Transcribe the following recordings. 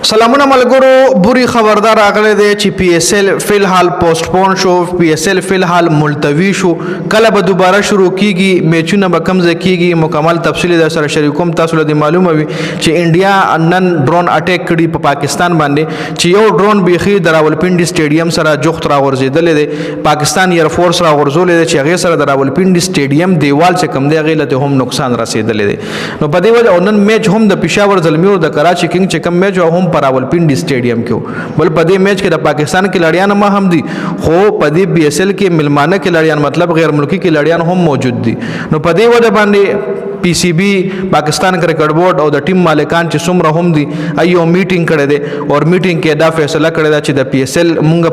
سلامونه ملګرو، بوري خبردار راغلی دی چې پی ایس ایل فلحال پوسټپون شو، پی ایس ایل فلحال ملتوي شو. کله به دوباره شروع کیږي، میچونه به کم ځای کیږي، مکمل تفصیل در سره شریکوم. تاسو له دې معلومه وي چې انډیا نن ډرون اٹیک کړي په پاکستان باندې، چې یو ډرون بیخي د راولپنډي سټیډیم سره جوخت راغورځېدلی دی. پاکستان ایر فورس راغورځولی دی چې هغې سره د راولپنډي سټیډیم دیوال چې کوم دی، هغې له هم نقصان رسېدلی دی. نو په دې وجه او نن میچ هم د پېښور زلمیو د کراچي کینګ چې کوم میچ هم په راولپنډي سټیډیم کې و. بل په دې میچ کې د پاکستان کلاړیان ما هم دي، خو په دې بي ایس ایل کې ملمانه کلاړیان، مطلب غیر ملکی کلاړیان هم موجود دي. نو په دې وجه باندې پی سی بی، پاکستان کرکټ بورډ او د ټیم مالکان چې څومره هم دي، ایو میټینګ کړی دی او میټینګ کې دا فیصله کړې ده چې د پی ایس ایل مونږ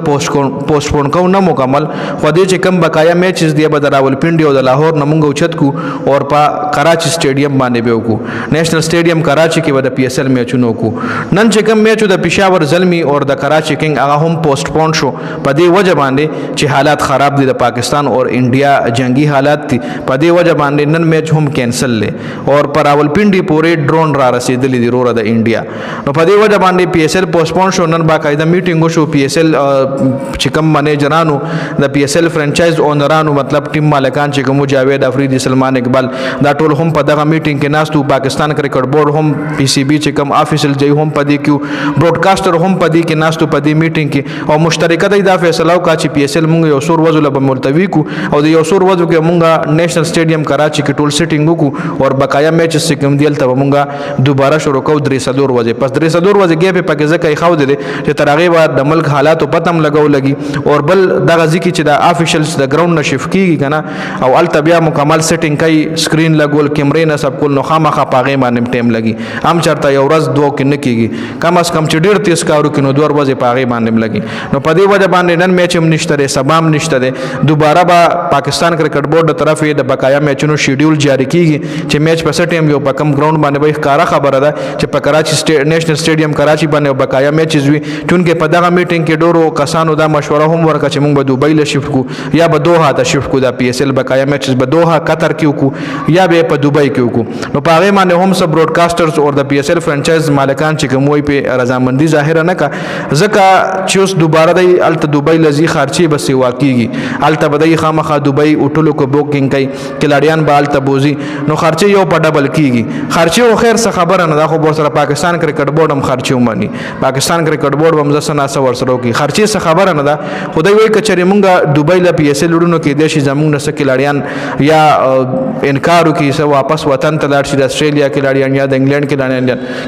پوسټ پون کوو نه مکمل، خو دې چې کم بقایا میچز دی به د راولپنډي او د لاهور نه مونږ اوچت کو او په کراچي سټیډیم باندې به وکړو. نېشنل سټیډیم کراچي کې به د پی ایس ایل میچونه وکړو. نن چې کوم میچ د پېښور زلمی او د کراچي کینګ، هغه هم پوسټ پون شو، په دې وجه باندې چې حالات خراب دي، د پاکستان او انډیا جنگي حالات دي. په دې وجه باندې نن میچ هم کینسل لې او پر راولپنډي پورې ډرون را رسیدلې دي روره د انډیا. نو په دې وجه باندې پی ایس ایل پوسټ پون شو. نن باقاعده میټینګ وشو. پی ایس ایل چې کوم منیجرانو، د پی ایس ایل فرانچایز اونرانو، مطلب ټیم مالکان چې کوم، جاوید افریدي، سلمان اقبال، دا ټول هم په دغه میټینګ کې ناستو. پاکستان کرکټ بورډ هم، پی سی بی چې کوم افیشل دی هم په دې کې، براډکاسټر هم په دې کې ناستو په دې میټینګ کې. او مشترکه دی دا فیصله وکړه چې پی ایس ایل مونږ یو څو ورځو له ملتوي کو او د یو څو ورځو کې مونږ نېشنل سټیډیم کراچي کې ټول سیټینګ وکړو او بقایا میچ چې کوم دی، هلته به مونږ دوباره شروع کوو 3-4 ورځې پس. 3-4 ورځې ګیپ پکې ځکه ایښودل چې تر هغې به د ملک حالاتو پته هم لګو لګي او بل دغه ځکه چې د افیشلز د ګراوند نه شفت کیږي کنه او هلته بیا مکمل سیټینګ کوي، سکرین لګول، کیمرې نصب کول، نو خامخا په هغې باندې ټایم لګي. هم چرته یو ورځ دوه کې نه کیږي، کم از کم چې ډیر تیز کارو کې نو 2 ورځې په هغې باندې لګي. نو په دې وجه باندې نن میچ هم نشته دی، سبا هم نشته دی. دوباره به پاکستان کرکټ بورډ د طرفې د بقایا میچونو شیډیول جاری کیږي چې میچ په څه ټایم یو په کم ګراوند باندې به. ښکاره خبره ده چې په کراچي نېشنل سټیډیم کراچي باندې بقایا میچز وي، چونکه په دغه میټینګ کې ډورو کسانو دا مشوره هم ورکړه چې موږ به دوبۍ له شفت کو یا به دوحه ته شفت کو. دا پی ایس ایل بقایا میچز به دوحه قطر کې وکړو یا به په دوبۍ کې وکړو. نو په هغه باندې هم سب براډکاسټرز او د پی ایس ایل فرانچایز مالکان چې کوم وي په رضامندي ظاهره نه کا، ځکه چې اوس دوباره دی الته دوبۍ لذي خرچي به سیوا کیږي. الته به دی خامخا دوبۍ هوټلو کې بوکینګ کوي، کلاړیان به الته بوزي، نو خرچي یو په ډبل کیږي. خرچي او خیر څه خبره نه ده، خو ور سره پاکستان کرکټ بورډ هم خرچي ومني. پاکستان کرکټ بورډ هم ځسه ناسه ور سره وکي، خرچي څه خبره نه ده. خدای وایي کچري مونږه دوبۍ له پی ایس ایل وړونو کې د شي زمونږ نه څه کلاړیان یا انکار وکړي، څه واپس وطن ته لاړ شي، د استرالیا کلاړیان یا د انګلند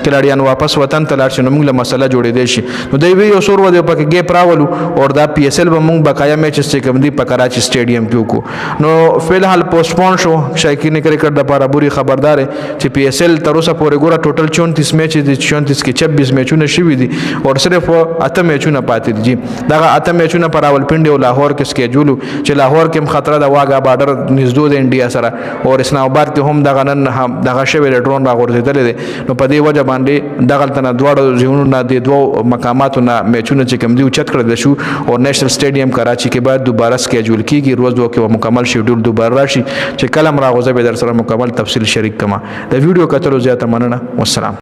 کلاړیان واپس وطن ته لاړ شي، نو موږ له مسله جوړې دی شي. نو دوی وی یو څو ورځې پکې ګیپ راولو او دا پی ایس ایل به مونږ بقایا میچز چې کوم دي په کراچي سټیډیم کې وکړو. نو فلحال پوسټ پون شو. شایقین کرکټ د پاره بوري خبردار چې پی ایس ایل تر اوسه پورې ګوره ټوټل 34 میچ دي، 34 کې 26 میچونه شوي دي او صرف اته میچونه پاتې دي. دغه اته میچونه پر راولپنډي او لاهور کې سکیجول، چې لاهور کې هم خطر د واګا بارډر نږدې د انډیا سره او اسلام آباد کې هم دغه نن هم دغه شوی ډرون راغورځېدلی دی. نو په دې وجه باندې دغلته نه دواړو ځایونو نه، د دوو مقاماتو نه میچونه چې کوم دي اوچت کړل شو او نېشنل سټیډیم کراچي کې باید دوباره سکیجول کیږي. روز دوه کې مکمل شیډول دوباره راشي، چې کله هم راغوځه به در سره مکمل تفصیل شریک کما. د ویډیو کتلو زیاته مننه. والسلام.